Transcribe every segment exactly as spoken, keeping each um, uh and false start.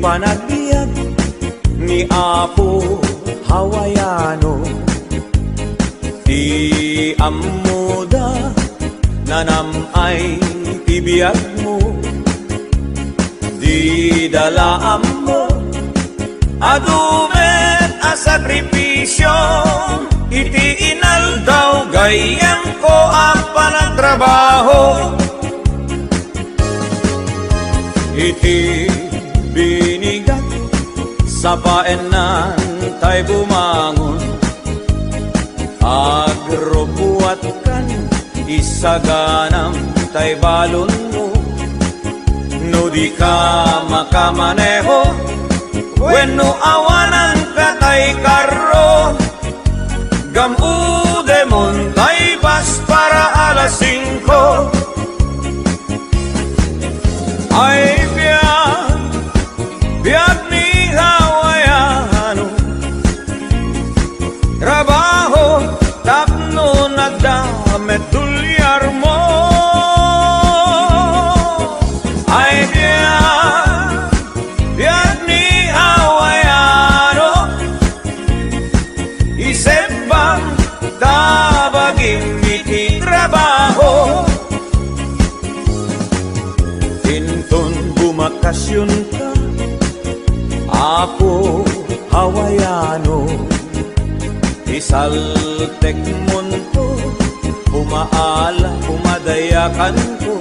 Panagbiag ni Apo Hawaiano, ti ammoda, nanam-ay ti biagmo. Dida la ammo, adu met a sakripisio, iti inaldaw gayyemko a panagtrabaho. Iti binigak, sapaennan tay bumangon. Agrubuatkan, isaganam tay balonmo. No di ka makamaneho, wenno awanan ka tay karro, gam-udemon tay bus para alas singko. Ay biag, biag ni Hawaiano, trabaho tapno nadda met dolyarmo. Ay biag, biag ni Hawaiano, isebbang ta bagim iti trabaho. Inton bumakasionka, Apo Hawaiano, isaltekmonto, umaala, umadayakanko.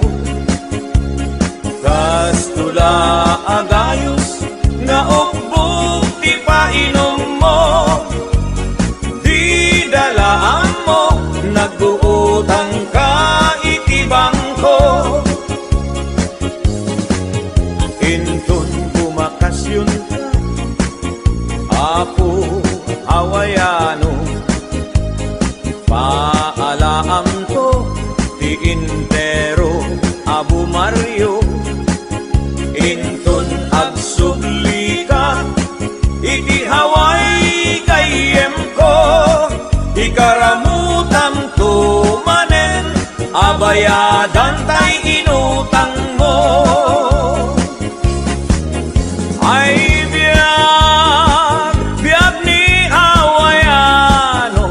Kastoy la a gayos nga ubbog ti painummo. Dida la ammo, nagbuutangka iti bangko. Inton bumakasionka, Apo Hawaiano, paalaamto ti entero a bumaryo. Inton agsublika iti Hawaii gayyemko, ikaramutamto manen a bayadan tay inutangmo. Ay biag, biag ni Hawaiano,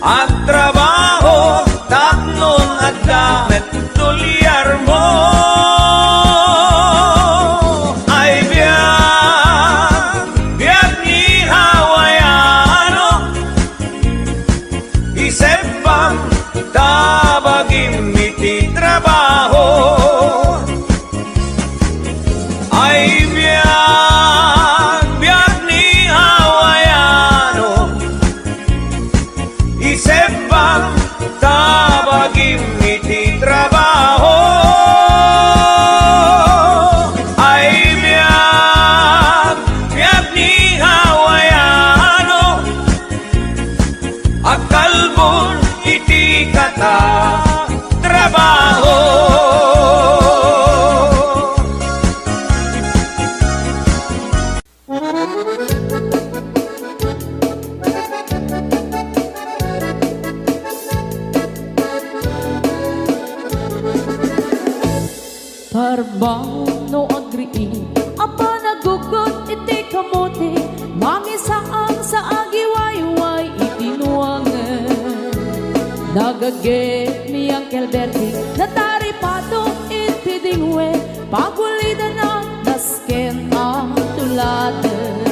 agtrabaho tapno adda met dolyarmo. Ay biag, biag ni Hawaiano, isebbang ta bagim iti trabaho. Ay biag, biag ni Hawaiano, isebbang ta bagim iti trabaho. Ay biag, biag ni Hawaiano, agkalbon iti kata trabaho. Parban no agriing a panaggugot iti kamote, mangisaan sa agiwayway iti nuangen. Nagaget ni Uncle Bertie, nataripado iti dingwe, pagulidana nasken a tuladen.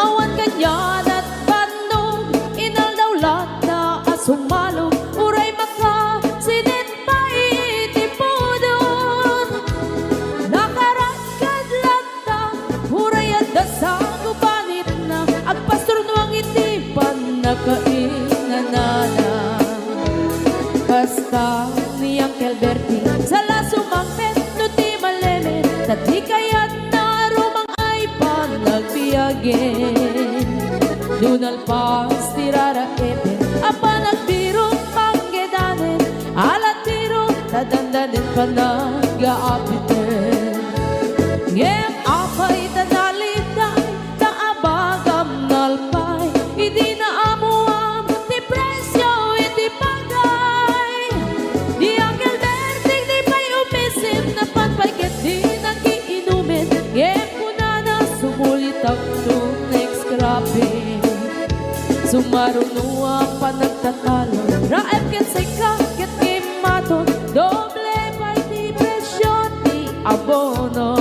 Awan kanian a bannog, inaldaw latta a sumalo, uray makasinit pay iti pudot. Nakarakad latta, uray adda sango panitna, agpasturnuang iti pannakainanana. Kasta ni Uncle Bertie, sala sumangpet no ti malemed, ta di kayatna a rumang- ay panagbiagen. No nalpas ti raraepen a panagbirok panggedanen, ala tiro ta dandanen panagaapiten. Ngem apay ta naliday ta abagam nalpay, idi naammoam ti presio iti bagay. Ni Uncle Berting di pay umisim, napan pay ket di nakiinumen, ngem Tapno next grabe, sumaruno a panagtatalo. Raem ken sika ket immaton, doble pay ti presio ti abono.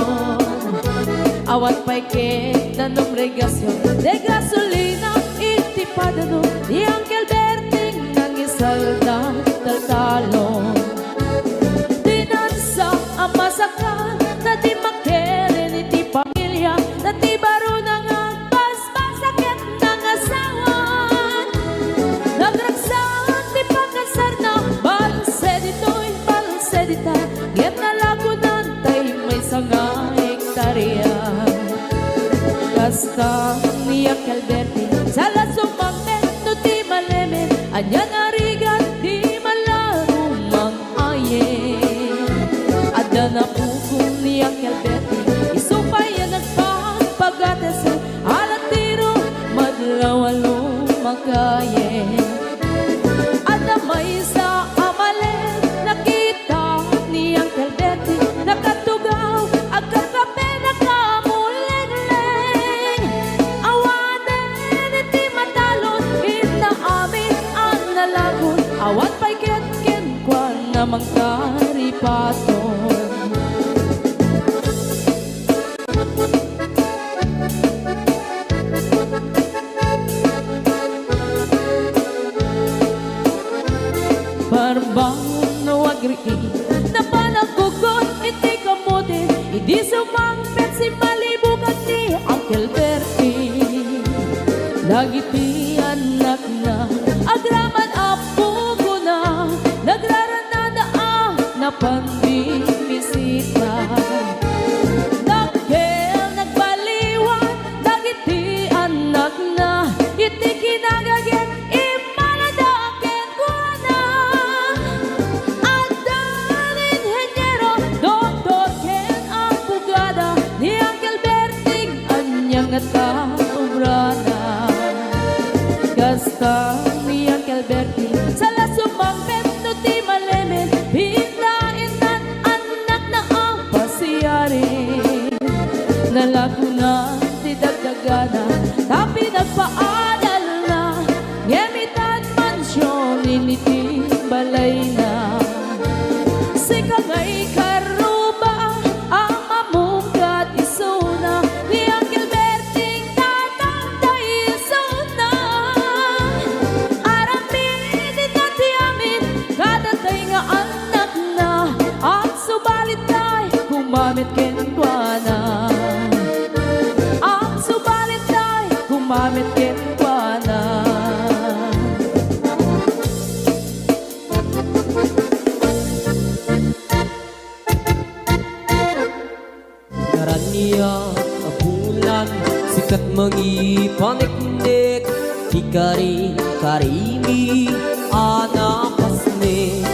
Awan pay ket danum regasyon, de gasolina iti padano. Ni Uncle Berting nangisalda taltalon. Dinansa a masakkan, na di makiren iti pamilia, na ti baruna nga agbasbasa ket nangasawan. Nagragsak ti pakasarna, balse ditoy, balse dita, ngem nalagunan tay maysa nga hektaria. Kasta ni Uncle Berting, sala sumangpet no ti malemed, ania nga rigat ti malagumang ayen. Adda napukaw ni Uncle Berting, isu pay a nagpapagates, alatiro madlaw a lumakayen. Adda maysa a malemed, nakita ni Uncle Berting, nakatugaw, agkakape, nakamulengleng. Awanen iti matalon, inna amin a nalagon, awan pay ket kenkuana mangkaripaton. Parbangon no agriit, napan aggugot iti kamote, idi sumangpet simmalibugan ni Uncle Berting. Dagiti annakna, agraman a pugona, nagrarannada a napan bimisita. Dakkel nagbaliwan dagiti annakna, iti kinagaget immanada kenkuana. Adda inheniero, doktor ken abogada, ni Uncle Berting ania ngata obrana. Kasta ni Uncle Berting, sala sumangpet no ti malemed, pinta intan annakna a pasiari. Nalagunan ti dagdagana, ta pinagpaadalna, ngem itan mansion iti balayna. Sika nga ikaruba a mamungkat isuna, ni Uncle Berting tatangtay isuna. Aramid ita ti amin, kadatay nga annakna, agsubalittay gumamit kenkuana. Agsubalittay gumamit kenkuana. Naraniag a bulan, sikat mangipaneknek, ti kari-karimi a napasnek.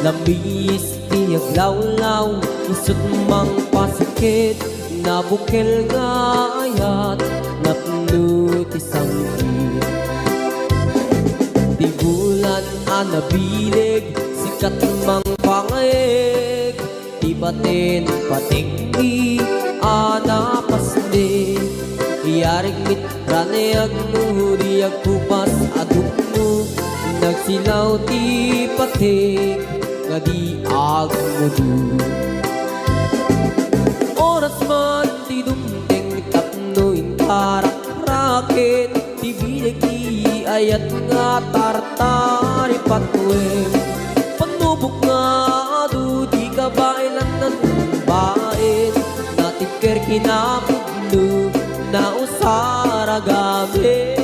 Lamis ti aglawlaw, isut' mangpasikket, nabukel nga ayat, napno ti sanggit. Ti bulan a nabileg, sikat mangpangayeg, ti baten patenggi a napasnek. Iyarig met raneag no di agkupas a dukno, nagsilaw ti pateg nga di agmudo. Oras man ti dumteng tapno intarak raken ti bileg ti ayat nga tartari patuen. Panubok nga adu ti kabaelan nanumbaen, natikker kinapudno, nausar a gamin.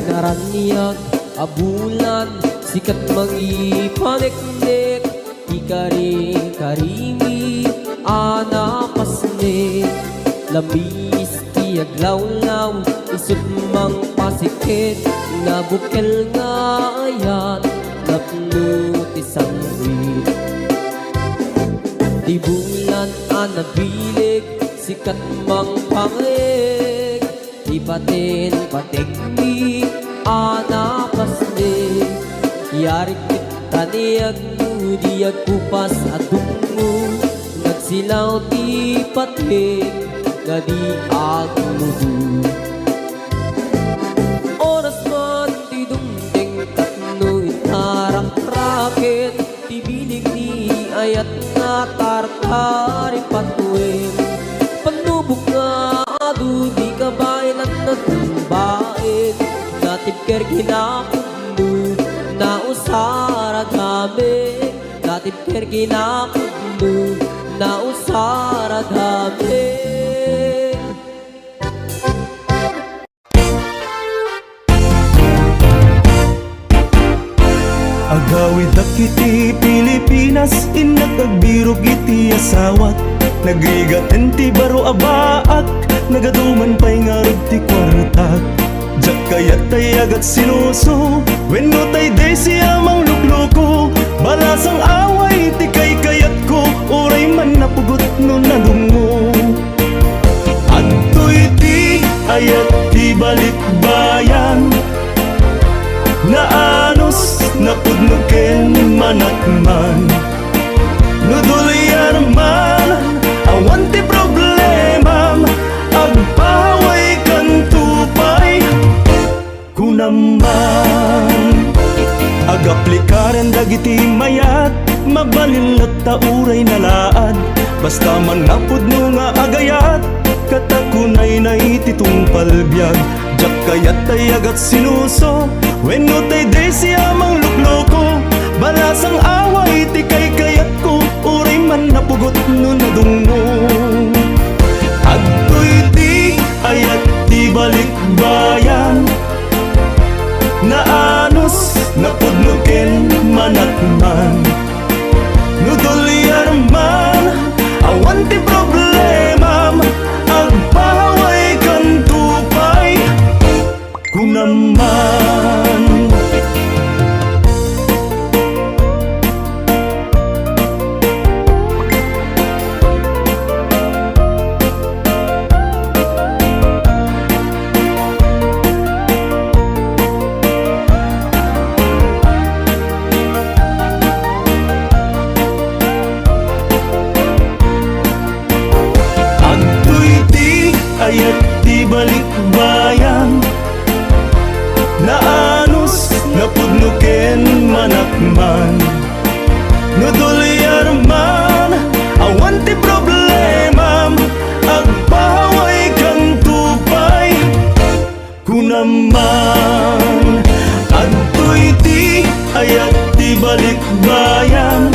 Naraniag a bulan, sikat mangipaneknek, ti kari-karimi a napasnek. Lamis ti aglawlaw, isut' mangpasikket, nabukel nga ayat, napno Ket mangpangeg ti patin-pategmi a napasnek, yarik ti taniagmo di agkupas a dungmo, nagsilaw ti patek nga di agludo. Oras man ti dumteng tapno intaraktraken, ti bileg ni ayat nga tartari patuen. Pannubok nga adu di kabaelan a tumbaen, natibker kinapudno, nausarag amin. Natibker kinapudno, nausarag amin. Agawidak iti Pilipinas, innak agbirok iti asawak. Nagrigaten ti baro a baak, nagaduman pay ngarud ti kuartak. Diak kayat tay agat sinuso, wenno tay Desi a manglukloko. Balasang away ti kaykayatko, uray man napugot no nadungngo. Adtoy ti ayat ti balikbayan, naanus, napudno ken manakman. No dolyar man, awan ti problemam, agpawaykanto pay. Kunam man, agaplikaren dagiti mayat, mabalin latta uray nalaad. Basta man napudno nga agayat, kata kunay na iti tungpal biag. Diak kayat tay agat sinuso, wenno tay Desi a manglukloko. Balasang away ti kaykayatko, uray man napugot no nadungngo. Adtoy ti ayat ti balikbayan, naanus, napudno ken manakman. No dolyar man, awan ti problemam, agpawaykanto pay. Kunam man. Adtoy ti ayat ti balikbayan, naanus, napudno ken manakman. No dolyar man, awan ti problemam, agpawaykanto pay. Kunam man, adtoy ti ayat ti balikbayan,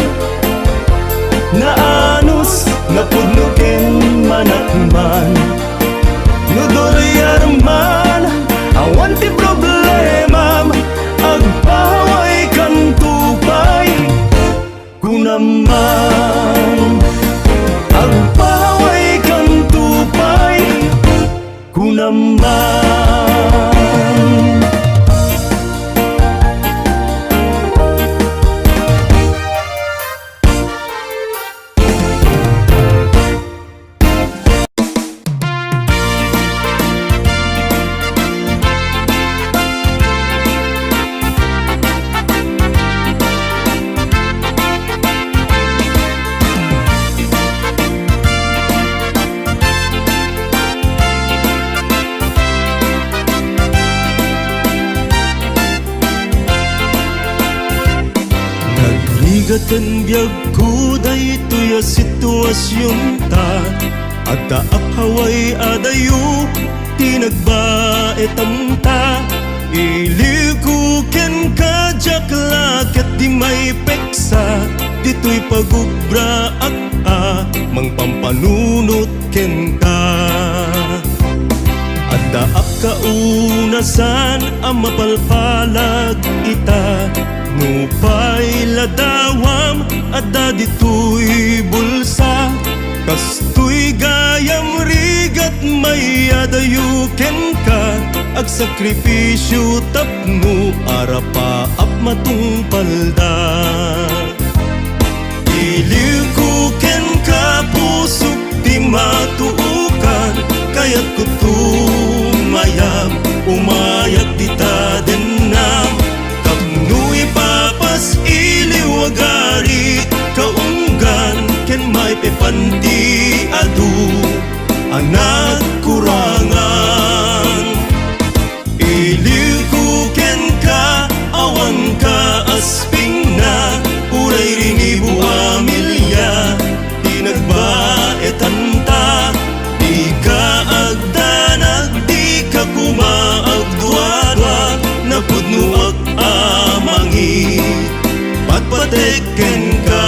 naanus, napudno ken manakman. No dolyar man, awan ti problemam, agpawaykanto pay. Kunam man, agpawaykanto pay. Kunam man. Nagrigaten biagko daytoy a situasionta. Adda a paway adayo ti nagbaetamta. Iliwko kenka, diak la ketdi maipeksa. Ditoy pagubraak a mangpampanunot kenka. Addaak kaunasan a mapalpalag ita. Nupay ladawam, adda ditoy bulsa. Kastoy gayam, rigat mayadayo kenka. Agsakripisio tapno arapaap matungpalda. Iliwko kenka, pusok ti matuoka. Tekkenka.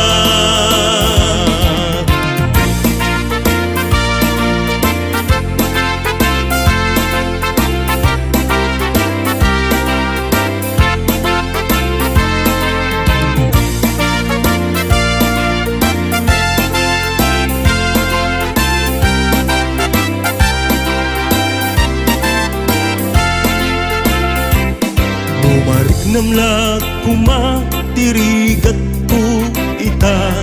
No mariknam la koma ti rigatko ita,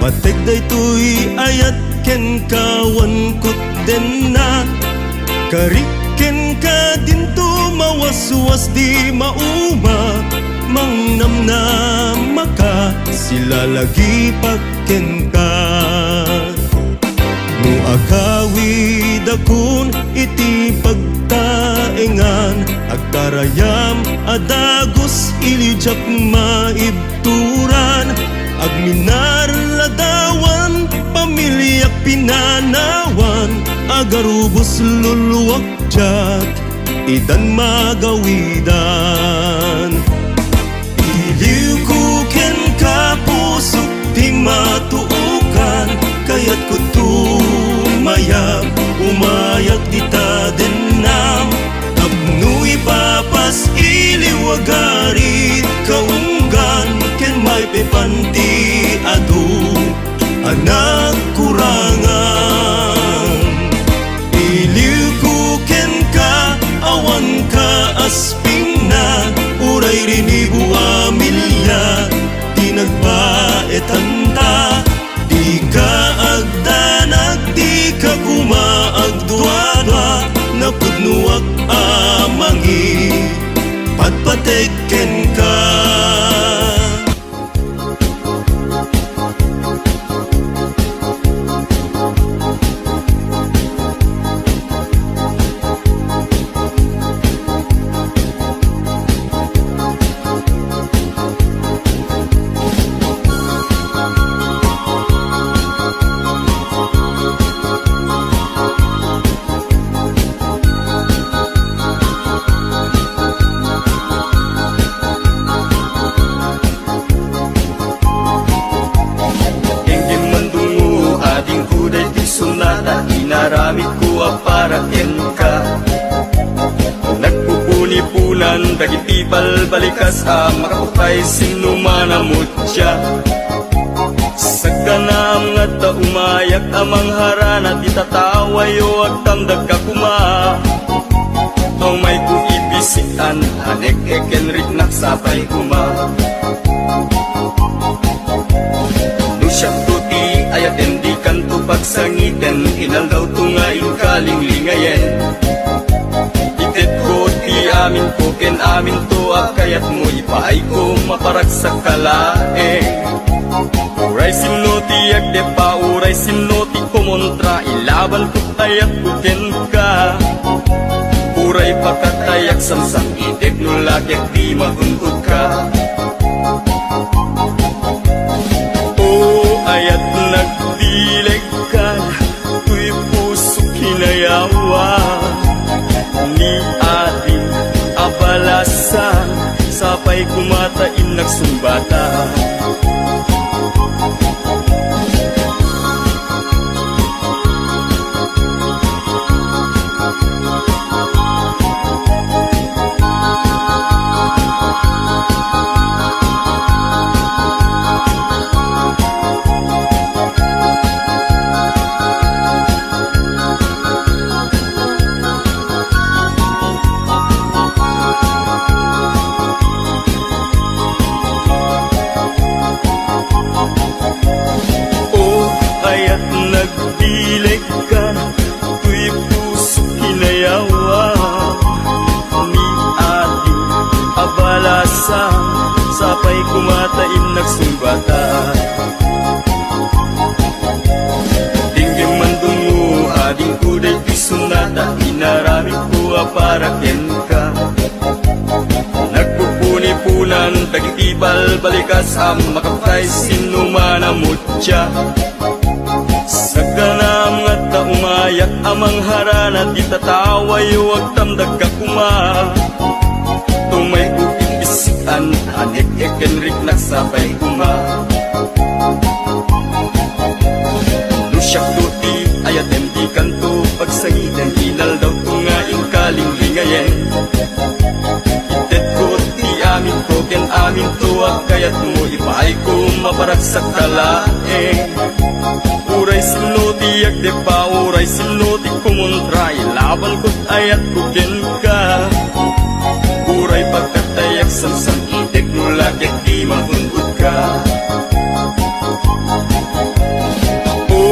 pateg daytoy ayat kenka, wan kutdenna. Karik kenka dinto mawaswas, di mauma, mangnamnamaka, silalagipak kenka. No agawidakon iti pagtaengan, agkarayam a dagus, ilidiak maibturan, agminar ladawan, pamiliak pinanawan, agarubos luluak diak idan magawidan. Iliwko kenka, pusok ti matuokan, kayatko tumayab, umayak ti tadennam. Tapno ipapas-iliw, agarid kaunggan, ken maipepan ti adu a nagkurangan. Iliwko kenka, awanka aspingna, uray rinibu a milia ti nagbaetanta. Dika agdanag, dika koma agduadua, napudnoak a mangipatpateg kenka. Denggen mandungngo, adingko, daytoy sonata, inaramidko a para kenka. Nagpupuniponan dagiti balbalikas a makaputay sinno man a mutya. Sagganam nga adda umayak a mangharana ti tatawayo, agtamdagka koma. Umayko ipisian, anek-ek ken riknak, sapay koma. No siakto ti ayaten, dikanto pagsangiten, inaldawto nga inkalinglingayen. Itedko ti aminko ken aminto a kayatmo, ipaayko, maparagsakka laeng. Uray sinno ti agdeppa, uray sinno ti kumontra, ilabanko ayatko kenka. Uray pakatayak samsam, itek no lakek ti maguntodka. O ayat, nagbilegkan, toy pusok kinayawa. Ni ading a balasan, sapay koma ta innak sungbata. O ayat, nagbilegkan, toy pusok kinayawa. Ni ading a balasan, sapay koma ta innak sungbata. Denggen mandungngo, adingko, daytoy sonata, inaramidko a para kenka. Nagpupuniponan dagiti balbalikas a makaputay sinno man a mutya. Sagganam nga adda umayak a mangharana ti tatawayo, agtamdagka koma. Tumayko ipisian, anek-ek ken riknak, sapay koma. No siakto ti ayatem, dikanto pagsangiten, inaldawto nga inkalinglingayen. Itedko ti aminko ken aminto a kayatmo, ipaayko maparagsak ta laeng. Uray sinno ti agdeppa, uray sinno ti kumontra, ilabanko ti ayatko kenka. Uray pagkatayak samsam, itek no la ket di maun-odka. O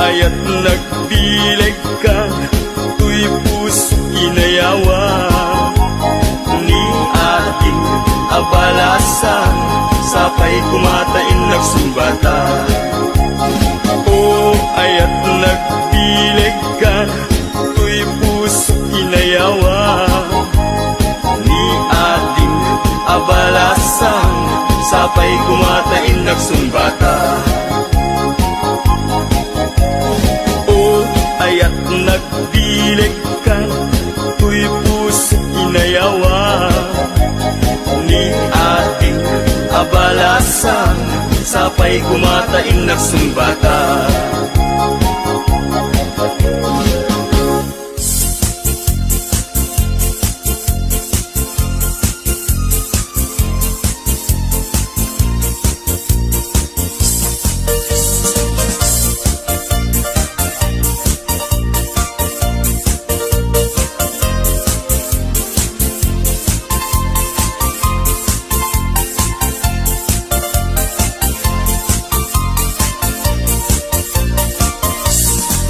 ayat, nagbilegka, toy puso inayawa. Ni ating abalasa, sapay koma ta innak sumbata. O ayat, nagbilegka, toy puso inayawa. Ni ating abalasa, sapay koma ta innak sumbata. O ayat, nagbilegka, toy puso inayawa. Ni ating abalasa, sapay koma ta innak sumbata.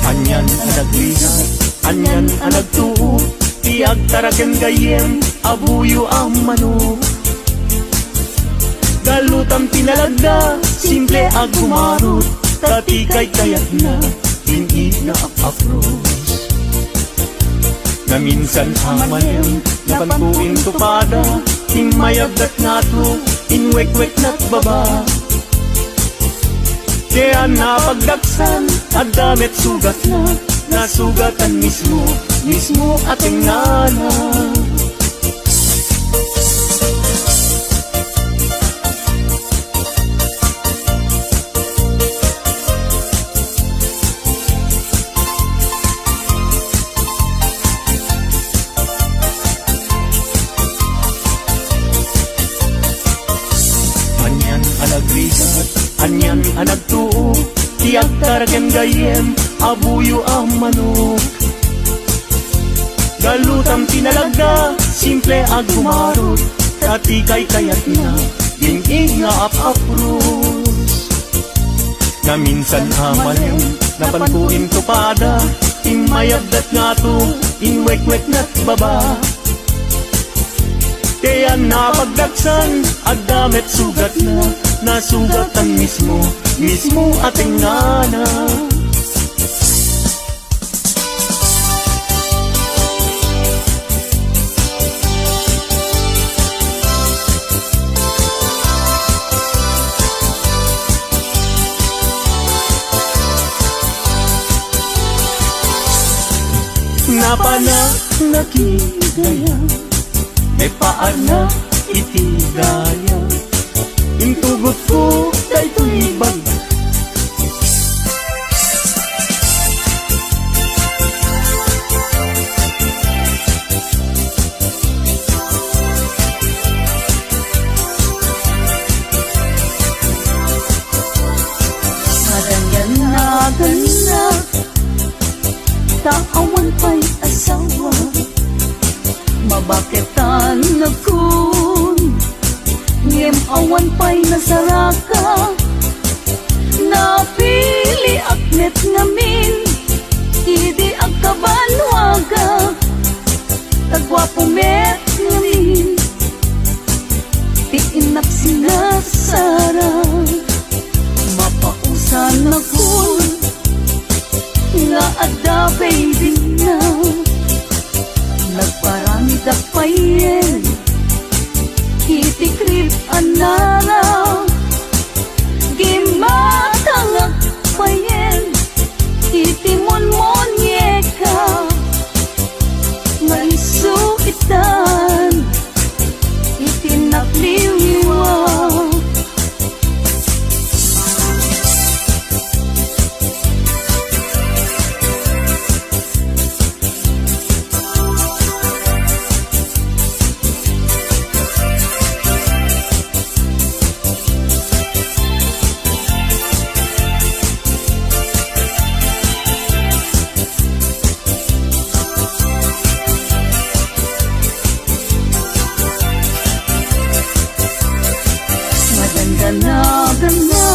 Anian a nagrigat, anian a nagtuo, ti agtara ken gayyem a buyo a manok. Galutam ti nalagda, simple a gumarot, ta ti kaykayatna, din-i nga ap-apros. Naminsan a malem, napanko intupada, immayagdat ngato, inwekweknak baba. Diay napagdagsan, adda met sugatna, nasugatan mismo, mismo a tengngana. Anian a nagrigat, anian a nagtuo, ti agtara ken gayyem a buyo a manok. Galutam ti nalagda, simple a gumarot, ta ti kaykayatna, din-i nga ap-apros. Naminsan a malem, napanko intupada, immayagdat ngato, inwekweknak baba. Diay napagdagsan, adda met sugatna, nasugatan mismo, mismo a tengngana. Napanak nakidaya, maipaarna iti daya. Intugotko daytoy bag- Madanggan na ganna, ta awan pay asawa. Mabaketan nakon, ngem awan pay nasaraka. Napiliak met ngamin idi agkabanwaga. Ta guapo met ngamin ti innak sinasara. Mapausan nakon nga adda baby na. Nagparamida payen iti crib a nara. Gimatangak payen iti munmonieka. Nga isu itan iti nakliwliwa. Naganna,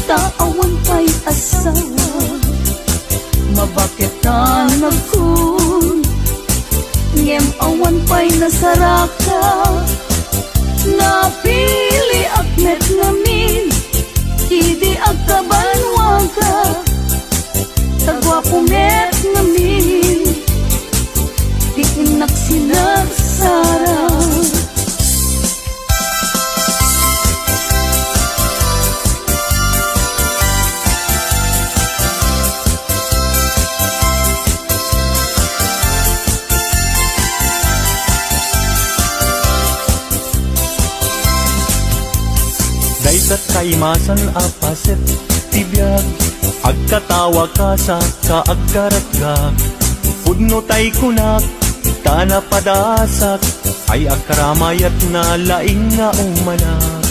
ta awan pay asawa, mabaket a nagkun, ngem awan pay nasaraka. Napiliak met ngamin, idi agkabanwaka, ta guapo met ngamin ti innak sinarsara. Dayta kaimasan a paset ti biag, agkatawa kasa ka agkaratgak. Pudno tay kunak, ta napadasak, ay agkaramayat na laing nga umanak.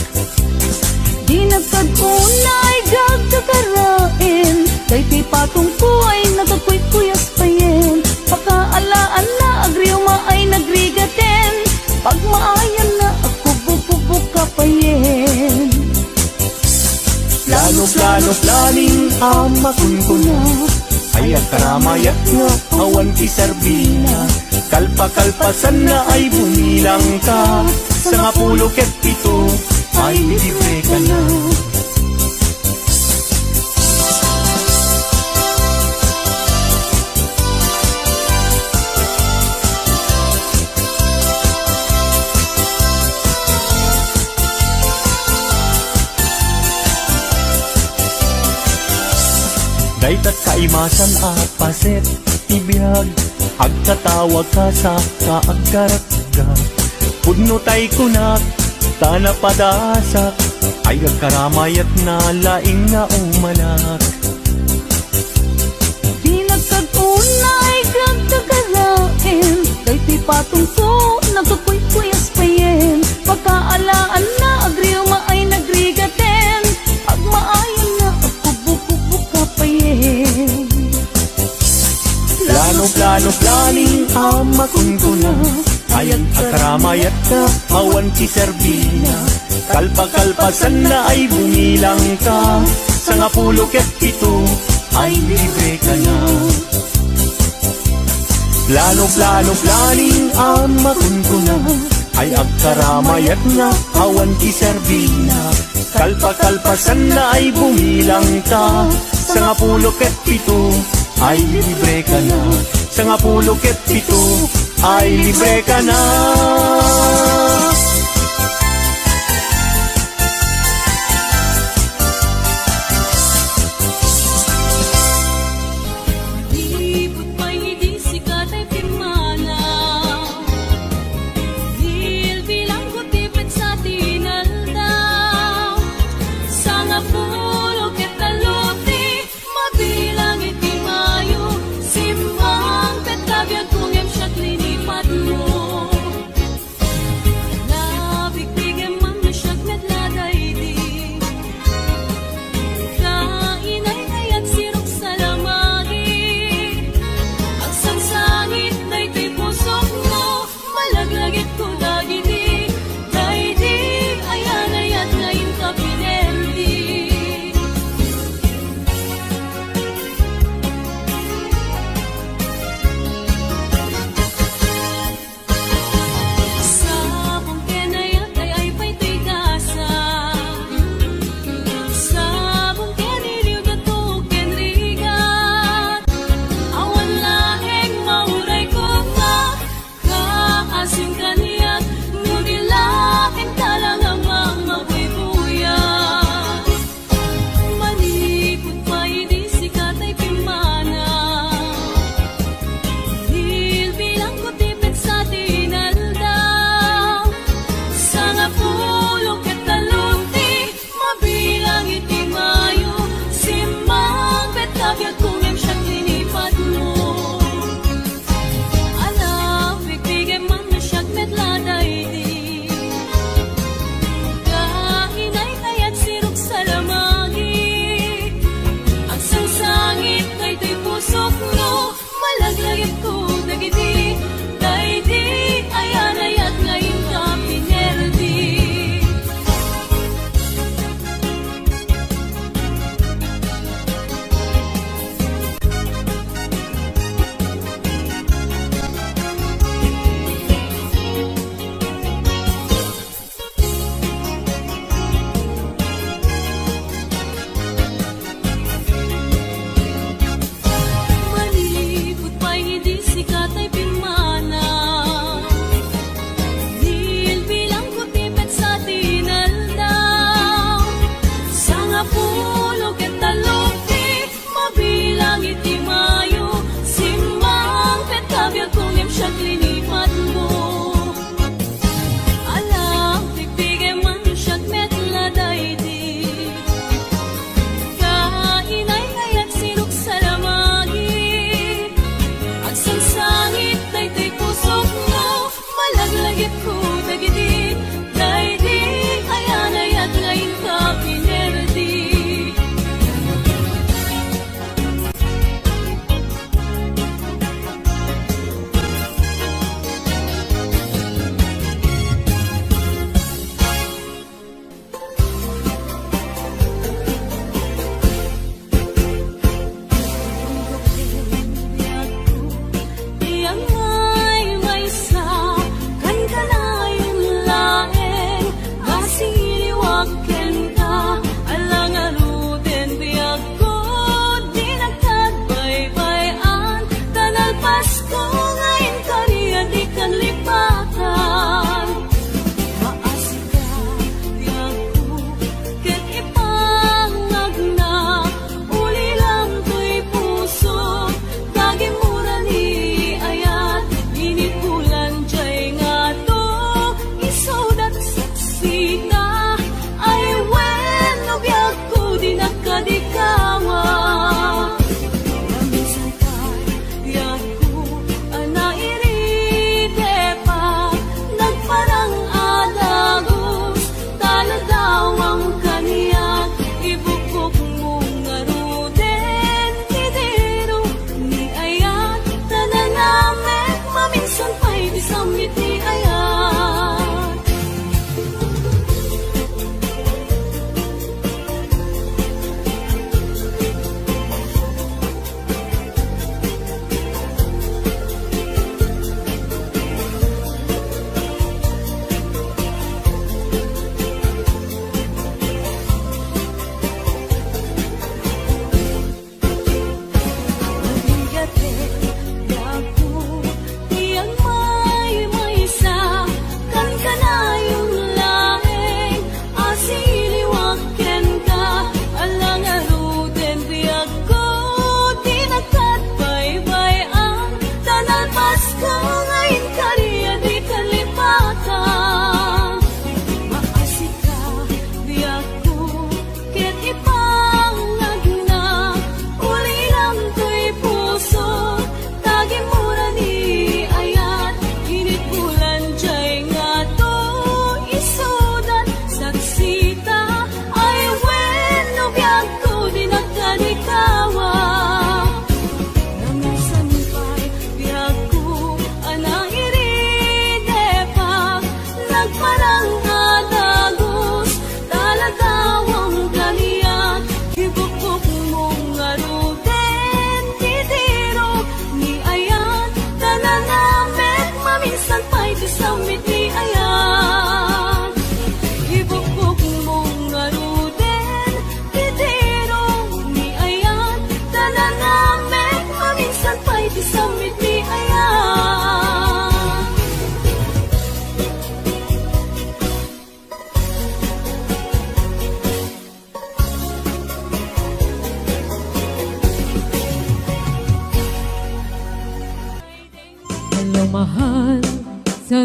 Di nagkaduna ay gagkakarain, daytoy patongko ay nagkakuykuyas payen. Pakaalaanna agriuma ay nagrigaten, pagmaayanna agkubukubok ka payen. Plano, plano, planning a makunkuna, ay agkaramayat nga awan ti serbina. Kalpa-kalpasanna ay bumilang ta, sangapulo ket pito ay libre ka na. Dayta kaimasan a paset ti biag, agkatawa kasa ka agkaratgak. Pudno tay kunak, ta napadasak, ay agkaramayat na laing nga umanak. Di nagkaduna ay gagkakarain, daytoy patongko nagkakuykuyas payen. Pakaalaanna agriuma ay nagrigaten, pagmaayanna agkubukubok ka payen. Plano, plano, planning a makunkuna, ay agkaramayat ka awan ti serbina. Kalpa-kalpasanna ay bumilang ka, sangapulo ket pito ay libre ka na. Plano, plano, planning a makunkuna, ay agkaramayat nga awan ti serbina. Kalpa-kalpasanna ay bumilang ta, sangapulo ket pito ay libre ka na. Sangapulo ket pito ay libre ka na. Ibut pay idi sika tay pimmanaw. Bilbilangko ti petsa ti inaldaw. Sangapulo ket tallo ti mabilang iti Mayo. Simmang ket kabiagko ngem siak linipatmo.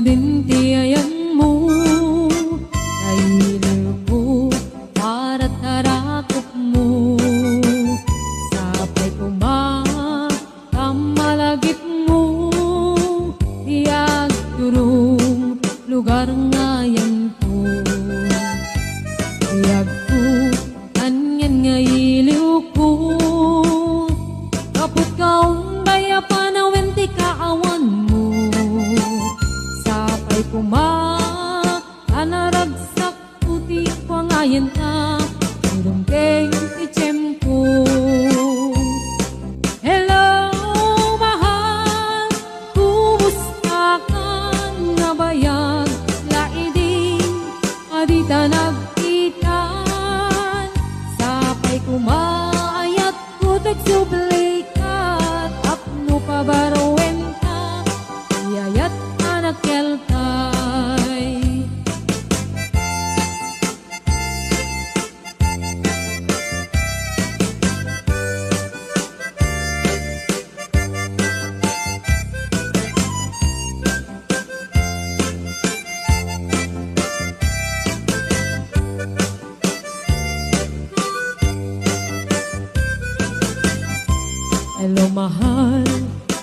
Sadin ti ayanmo, nailiwko, paratarakopmo. Sapay koma, kamalagipmo, ti agturong lugar nga ayanko. Ti agko, anian nga iliwko, gapu ta unday a panawen ti kaawanmo. Sapay koma, a naragsakko ti kuangayen ta, ti dumteng ti tiempo. Hello, mahal, kumusta ka? Nabayag laeng a dita nagkita. Sapay koma, ayatko ti agsubli ka, tapno pabaruenta ti ayat a nakeltay. Hello, mahal,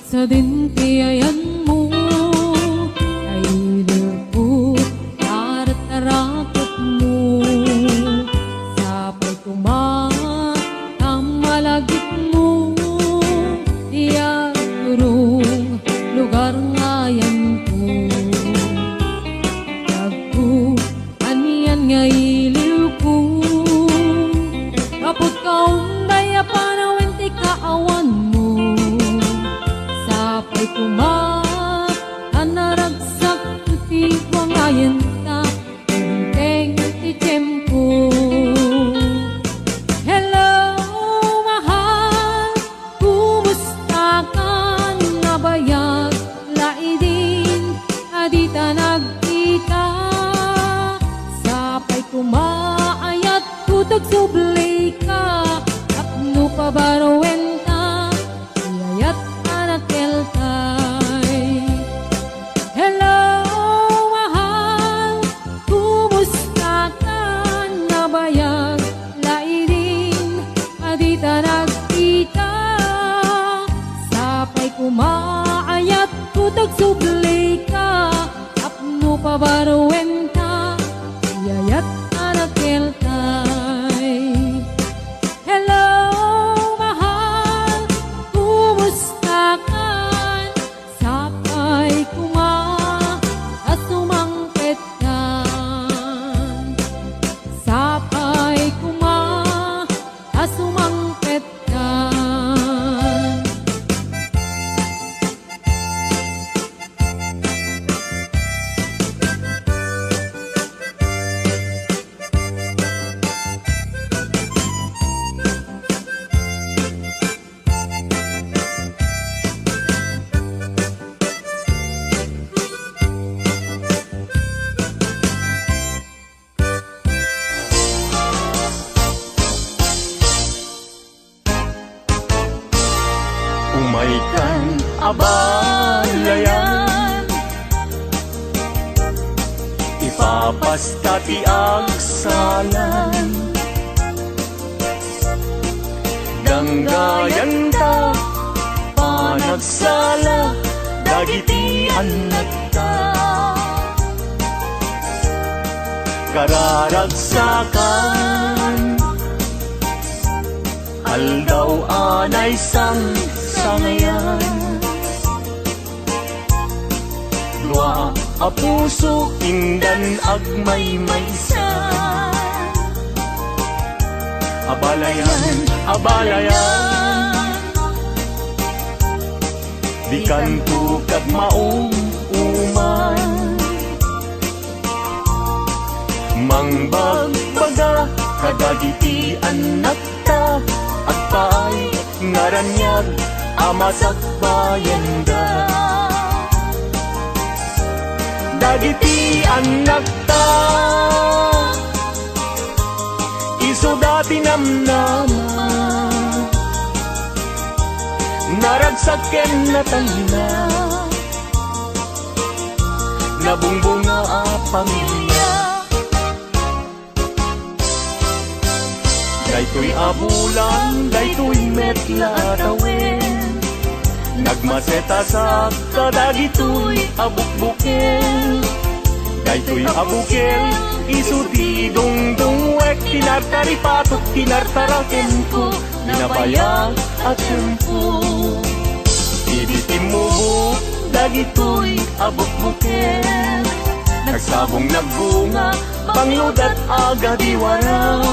sadin ti ayanmo, nailiwko, paratarakopmo. Sapay koma, kamalagipmo, ti agturong lugar nga ayanko. Agko, anian nga iliwko, gapu ta unday a panawen ti kaawanmo. Sapay koma, a naragsakko ti kuangayen ta, ti dumteng ti tiempo. Hello, mahal, kumusta ka? Nabayag laeng a dita nagkita. Sapay koma, ayatko ti agsubli ka, tapno pabaruenta ti ayat a nakeltay. Hello, mahal, kumusta ka? Nabayag laeng a dita nagkita. Sapay koma, ayatko ti agsubli ka, tapno pabaruenta ti ayat a nakeltay. Hello, mahal, kumusta ka? Sapay koma a sumangpet ka. Sapay koma a sumangpet ka. Umaykan a balayan, ipapasta ti agsalan. Danggayanta panagsala dagiti annakta. Kararagsakan, aldaw a naisangsangayan. Dua a puso indan agmaymaysa. A balayan, a balayan, dikanto kagmaum-uman. Mangbagbaga kadagiti annak ta agpaay nga raniag a masakbayenda. Dagiti annakta, isuda ti namnama, naragsak ken natayna. nabungbunga a pamilia. Daytoy a bulan, daytoy met la a tawen, nagmaset a saak kadagitoy a bukbukel. Daytoy a bukel, isu ti idungdungwek, ti nartaripatok, ti nartarakenko, nabayag a tiempo. Idi timmubok dagitoy a bukbuken, nagsabong nagbunga, pangludat a gadiwara.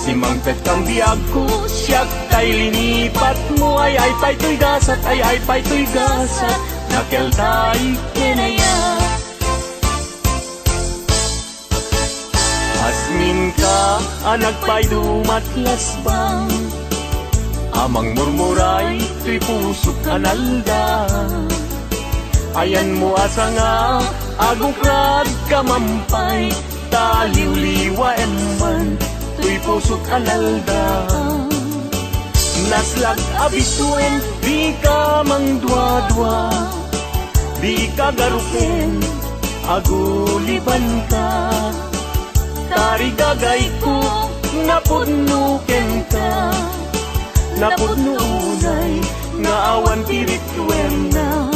Simmangpetkam biagko, siak tay linipatmo, ay-ay pay toy gasat, ay-ay pay toy gasat, nakeltay ken ayat. Asminka a nagpaydumat lasbang, a mangmurmuray toy pusok a nalda. Ayanmo a sanga, agukradka mampay, ta liwliwaem man toy pusok a nalda. Naslag a bituen, dika mangduadua, dika garuken, agulibanka. Tarigagayko, napudno kenka, napudno unay nga awan ti rituenna.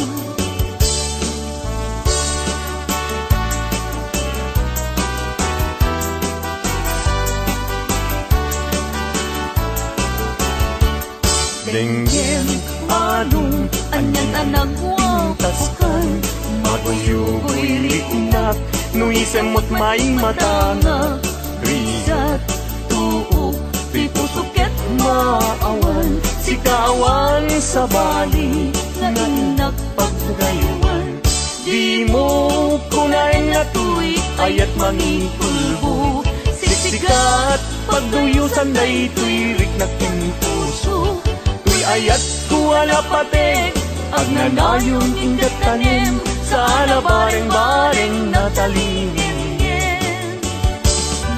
Denggem, anong, anian a nagwapuskan, maguyugoy riknak, no isemmot may matangak, rigat, tuok, ti puso ket maawan, sika awan sabali, nga innak pagdaywan. Dimo kunaen nga toy ayat mangikulbo, siksikat, pagduyosan daytoy riknak ken puso. Toy ayatko a napatek, agnanayon inggad tanem, saan a bareng-bareng natalingenngen.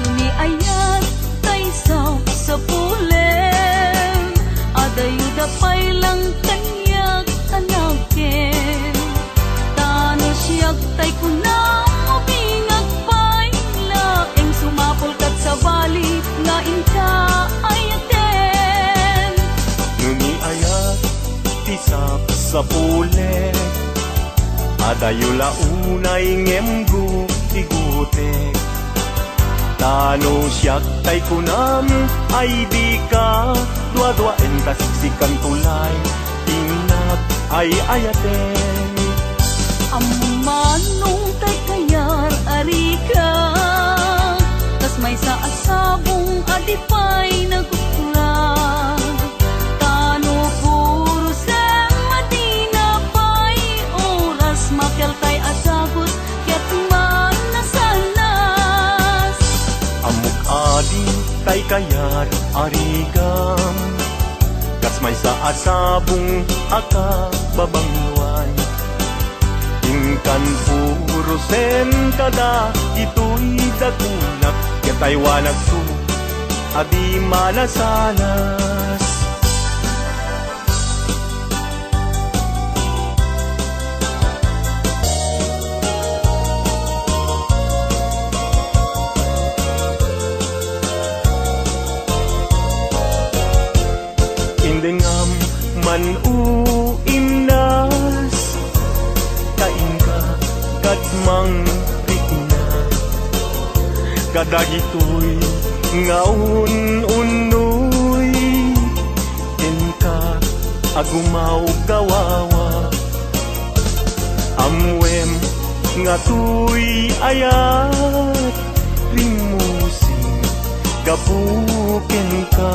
No ni ayat tay sapsapulen, adayoda pay lang kaniak a nakem. Ta no siak tay kunam, mabingag pay laeng, sumapul ket sabali nga inka ayaten. No ni ayat ti sapsapulen, adayo la unay ngem gutigutek. Ta no siak tay kunam, ay dika duaduaen, ta siksikanto lay ti nag-ay-ayaten. Ammom man no tay kayar a rikak, kas maysa a sabong a di pay naguklag. Ta no puro sema, dina pay oras, makeltay a dagus ket manasanas. Ammok a di tay kayar a rigam, kas maysa a sabong a kababangloan. Inkan puro senta dagitoy dagunak, ket aywanakto a di manasanas. Indengam man, o Imnas, ta inka kad mangrikna kadagitoy nga un-unnoy kenka a gumawgawawa. Ammoem nga toy ayat rimmusing gapu kenka.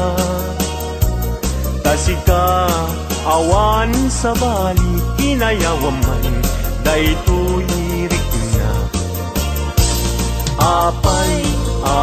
Ta sika awan sabali, inayawam man daytoy rikna. Apay,